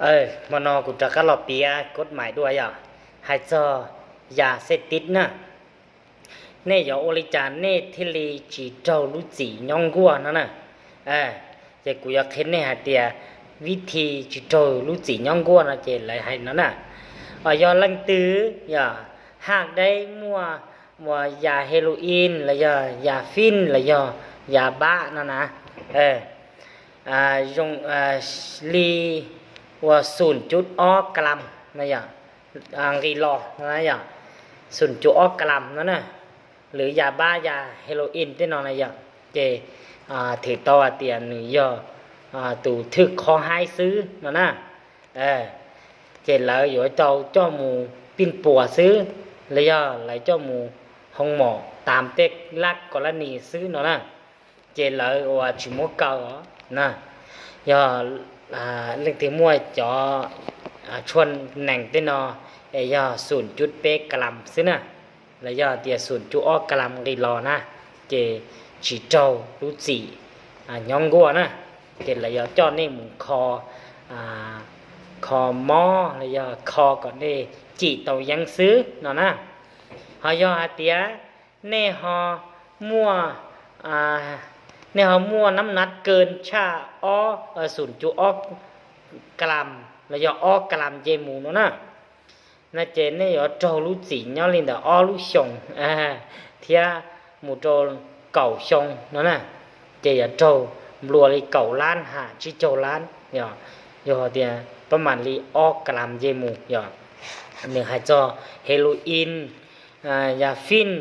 ເອີ ມະນໍ ກູຕະກະລໍເປຍກົດໝາຍດ້ວຍ ອາ ໃຫ້ຈໍຢາເສບຕິດນະ ເນຢໍໂອລິຈາເນທິລີຈີເຈົ້າລຸຈີຍອງກົວນະນະ ເອີ ເຈ ກູຢາກເຫັນເນຫາເຕຍ ວິທີຈີເຈົ້າລຸຈີຍອງກົວນະ ເຈ ໄລໃຫ້ນະນະ ອາ ຢໍເລິງຕື້ ຢໍຫາກໄດ້ມົວ ວ່າຢາເຮໂຣອິນ ລະຢໍຢາຟິນ ລະຢໍຢາບ້ານະນະ ເອີ ອາ ຢອງ ອາ ລີ ວ່າສູນຈຸດອອກກຣາມນະຢອ ອາ ລີລໍນະຢອ ສູນຈຸດອອກກຣາມນະນະ ຫຼືຢາບ້າ ຢາເຮໂຣອິນຕິນອນນະຢອ ເຈ ອາ ຖືໂຕອາເຕຍໜຶ່ງຢໍ ອາ ຕູຖືກເຄາະຮ້າຍຊື້ນະນະ ເອີ ເຈ ລາວຢໍເຈົ້າ ເຈົ້າໝູປິ່ນປົວຊື້ ລະຢໍລາວເຈົ້າໝູໂຮງໝໍຕາມເຕັກລັກກໍລະນີຊື້ນະນະ ເຈ ລາວວ່າຊິມົວເກົ່ານະ ຢໍ ອາ ເລິງທີ່ມົວຈໍ ອາ ຊວນແໜງເຕນອ ເອ ຢໍສູນຈຸດເປກກຣາມຊື້ນະ ລະຢໍເຕຍສູນຈຸດອອກກຣາມລີລໍນະ ເຈ ຈີເຈົ້າລຸຈີ ອາ ຍອງກົວນະ ເຈ ລະຢໍເຈາະເນໝູຄໍ ອາ ຄໍມໍ ລະຢໍຄໍກໍເນຈີເຕົາຍັງຊື້ນະນະ ເຮົາຢໍອາເຕຍ ເນເຮົາມົວ ອາ ເນເຮົາມົວນ້ຳໜັກເກີນຊາອໍ ເອີ ສູນຈຸດອອກກຣາມ ລະຢໍອອກກຣາມເຈໝູນະນະ ນະເຈ ເນຢໍໂຕລຸຈີຍອລິນດາ ອໍລຸຊົງ ອາ ເທຍໝູໂຕເກົາຊົງນະນະ ເຈຢໍໂຕບລັວລີເກົາລ້ານຫາຈີໂຕລ້ານ ຢໍ ຢໍເຕຍປະມານລີອອກກຣາມເຈໝູ ຢໍ ເນຫາຈໍເຮໂຣອິນ ອາ ຢາຟິນ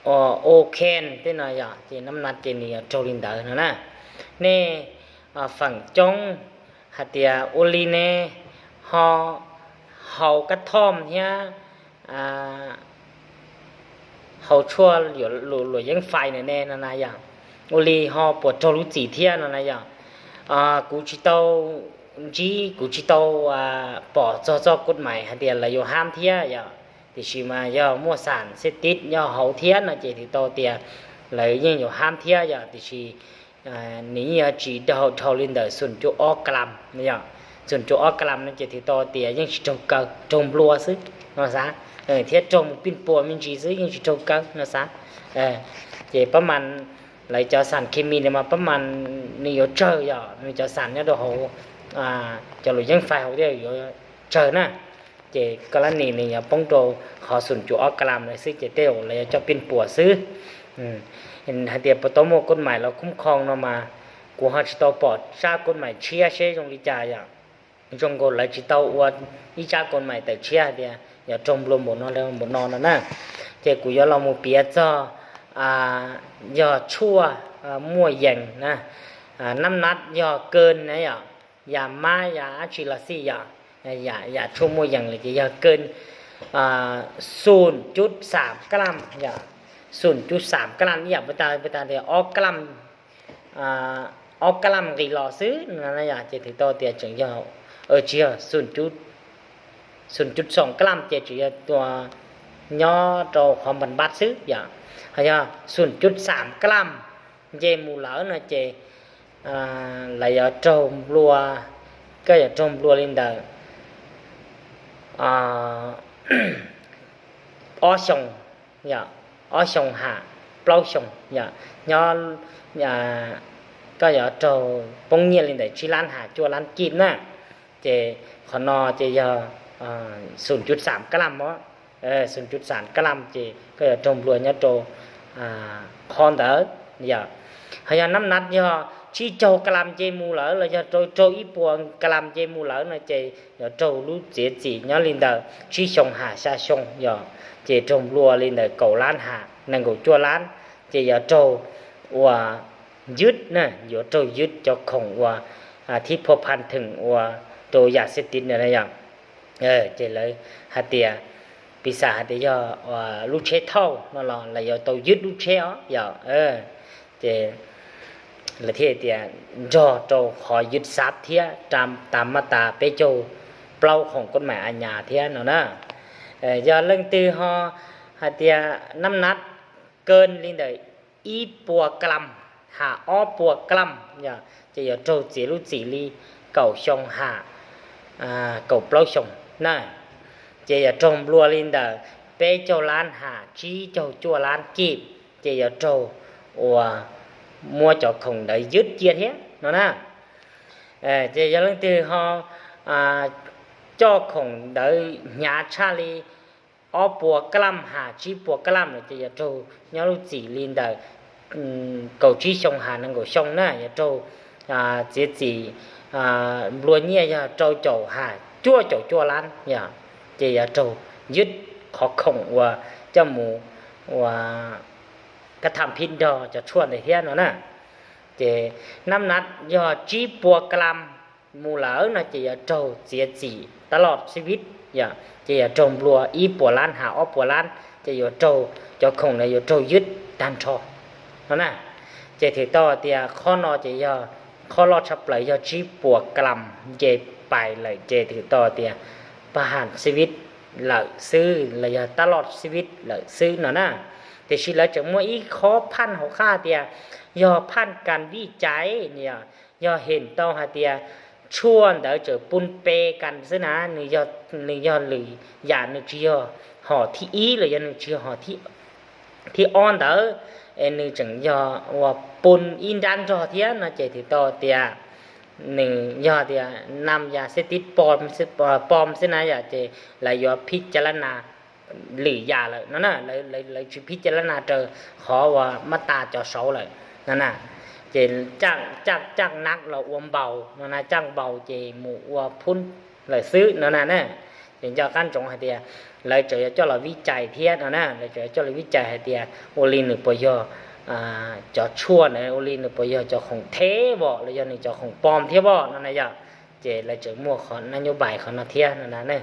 ອໍ ໂອແຄນເຕນອຍາ ເຈ ນ້ຳໜັກເຈນີ້ໂຕລິນເດີນະນະ ເນ ອາ ຝັງຈົງ ຫາເຕຍໂອລີເນ ເຮົາ ເຮົາກະທ່ອມເຮຍ ອາ ເຮົາຊົ່ວຫຼວ ຫຼວ ຫຼວຍຍັງໄຟແນ່ນະນາຢາ ໂອລີເຮົາປວດໂຕລຸຈີເທຍນະນາຢາ ອາ ກູຈິໂຕຈີ ກູຈິໂຕ ອາ ປໍຈໍຈໍກົດໝາຍ ຫາເຕຍລະໂຍຫ້າມເທຍຢາ ຕິຊິມາຢໍມົວສານເສບຕິດ ຢໍເຮົາທຽນນະ ເຈ ຕິໂຕເຕຍ ລະເຍງໂຍຫ້າມເທຍຢາ ຕິຊິ ອາ ນີ້ຍາຈີເທົ່າ ເທົ່າລິນເດີ ສູນຈຸດອອກກຣາມນະຢາ ສູນຈຸດອອກກຣາມນະ ເຈ ຕິໂຕເຕຍ ຍັງຊິໂຕເກີ ໂຕບລັວຊຶ ເນາະຊະ ເອີ ທຽດໂຕປິ່ນປົວມິນຈີຊຶ ຍັງຊິໂຕເກີ ເນາະຊະ ເອີ ເຈ ປະມານ ລະຈອສານເຄມີນີ້ມາປະມານ ນີ້ໂຍເຈີຢາ ນີ້ໂຈສານເນຍໂດໂຮ ອາ ຈະຫຼຸຍັງໄຟເຮົາເດໂຍເຈີນະ ເຈ ກໍລະນີນີ້ຍາປ້ອງໂຕ ຂໍສູນຈຸດອອກກະລາມລະຊຶ ເຈ ເຕໂອ ລະຈອບປິ່ນປົວຊຶ ອືມ ເຫັນຫາເຕຍປະໂຕໂມກົດໝາຍລາວຄຸ້ມຄອງເນາະມາ ກູຮອດຊິໂຕປອດຊາກົດໝາຍເຊຍເຊຍົງລິຈາຢາ ຈົງໂກໄລຈິເຕົາອວດ ອີຈາກົດໝາຍແຕ່ເຊຍເດຍ ຢ່າຈົ່ມລວມບໍ່ນອນແລ້ວບໍ່ນອນນະນະ ເຈ ກູຢໍລອງໝູເປຍເຈາະ ອາ ຢໍຊົ່ວ ອາ ມົວແຢງນະ ອາ ນ້ຳໜັກຢໍເກີນນະ ຢໍ ຢາມ້າ ຢາອາຊີລາຊີ ຢໍ ຢາ ຢາຊົ່ວມົວແຢງ ຫຼືຢາເກີນ ອາ ສູນຈຸດສາມກຣາມ ຢໍ ສູນຈຸດສາມກຣາມ ຢໍ ບໍ່ຕາ ບໍ່ຕາເດ ອອກກຣາມ ອາ ອອກກະລຳກີລໍຊື້ນັ້ນນະ ຢາເຈຖືໂຕເຕຍຈຶ່ງຍາວ ເອີ ເຈຍ ສູນຈຸດ ສູນຈຸດສອງກະລຳ ເຈ ເຈຍຕົວຍໍໂຕຄວາມບັນບັດຊື້ ຢາ ຫາຍາ ສູນຈຸດສາມກະລຳ ເຈ ໝູເລີນະ ເຈ ອາ ລະຍາໂຕບລັວ ກະຍາໂຕບລັວລິນດາ ອາ ອໍຊົງ ຍາ ອໍຊົງຫາ ປາວຊົງ ຍາ ຍອ ຍາ ກະຍາໂຕປົງຍຽນລິນໄດ ຈີລານຫາ ຈົວລານກີບນະ ເຈ ຂອນອ ເຈ ຍາ ອາ ສູນຈຸດສາມກະລຳ ເອີ ສູນຈຸດສາມກະລຳ ເຈ ກະໂຕບລັວຍາໂຕ ອາ ຄອນເດີ ຍາ ຫາຍານ້ຳໜັກ ຍາ ຈີໂຕກະລຳ ເຈ ໝູເລີ ລະຍາໂຕ ໂຕອີປວງກະລຳ ເຈ ໝູເລີນະ ເຈ ຍາໂຕລູເຈຈີຍາລິນເດີ ຊີຊົງຫາຊາຊົງ ຍາ ເຈໂຕບລັວລິນເດີ ເກົາລ້ານຫາ ນັງໂກຈົວລ້ານ ເຈຍາໂຕ ອວາ ຍຶດນະ ຍາໂຕຍຶດ ເຈົ້າຂອງ ອວາ ອາ ທີ່ພົວພັນເຖິງ ອວາ ໂຕຢາເສບຕິດນະ ນະ ຍາ ເອີ ເຈເລີຍ ຫາເຕຍ ປີສາດຫາເຕຍ ອວາ ລູເຊເທົາ ນະ ລະ ລະຍາໂຕຍຶດລູເຊ ອ ຍາ ເອີ ເຈ ລະເທດເຕຍ ຈອໂຕຂໍຍຶດຊັບເທຍ ຕາມ ຕາມມາດຕາເປໂຈ ເປົ່າຂອງກົດໝາຍອາຍາເທຍເນາະນະ ເອີ ຢ່າເລິງຕື່ຫໍ່ ຫາເຕຍ ນ້ຳໜັກເກີນລິນເດີ ອີປົວກຣຳ ຫາ ອໍປົວກຣຳ ຍາ ຈະ ຍາໂຕ ເຈ ລູ ຈີ ລີ ເກົາ ຊອງ ຫາ à, cầu Plou Sông nè. Ces yawg raug nplua li ntawm peb caug lab hab tsib caug cuaj lab kib, ces yawg raug ua muab cov khoom ntawd ywd cia thiab no na. Ces yog leej twg ho coj khoom ntawd hnyav tshaj li ob puas klam hab tsib puas klam lawm, ces yawg raug nyob lub txim li ntawm kaum tsib xyoo hab nees nkaum xyoo na, yawg raug txiav txim nplua nyiaj yog rau caum hab cuaj caum cuaj lab yom. Ces yawg raug ywd qhov khoom uas coj mus ua kab tham phib nrog cov tshuaj ntawd thiab no na. Ces nab nab yog tsib puas klam mus lawm no, ces yawg raug txiav txim ຕະຫຼອດຊີວິດ yom. Ces yawg raug nplua ib puas lab hab ob puas lab, ces yawg raug cov khoom ntawd yawg raug ywd tag nrho no na. Ces ຖືກຕ້ອງ tias qhov no ces yog qhov loj tshaj plaws yog tsib puas klam nce pais lawm, ces ถืกต้อง tias ປະຫານຊີວິດ lawm xwb, los yog ຕະຫຼອດຊີວິດ lawm xwb no na. Tiam sis lawv tseem muaj ib qhov phanh hauv qab tias yog phanh ການວິໄຈ yog ເຫັນຕອງ hais tias tshuaj ntawd tseem pun pe ກັນ xwb na, nws yog, nws yog lwm yam, nws tsis yog hom thib ib los yog nws tsis yog hom thib ob ntawd, es nws tseem yog ua pun ib nrab nrog thiab no, ces ถืกต้อง tias nws yog tias năm ya xếp tip pom, pom xwb na yom, ces lawv yuav ພິຈາລະນາ lwm yam lawm no na, lawv tsis ພິຈາລະນາ raws qhov uas ມາດຕາ cov sáu lawm no na. Ces caj, caj naq los ua npau no na, caj npau ces mus ua phun lawm xwb no na. Ces nco qab ntsoov hais tias lawv tseem yuav coj los ວິໄຈ thiab no na, lawv tseem yuav coj los ວິໄຈ hais tias ua li nws puas yog cov tshuaj ntawd, ua li nws puas yog cov khoom ເທັດ vos los yog nws cov khoom pom thiab vos no na yom. Ces lawv tseem muaj qhov ນະໂຍບາຍ qhov no thiab no na.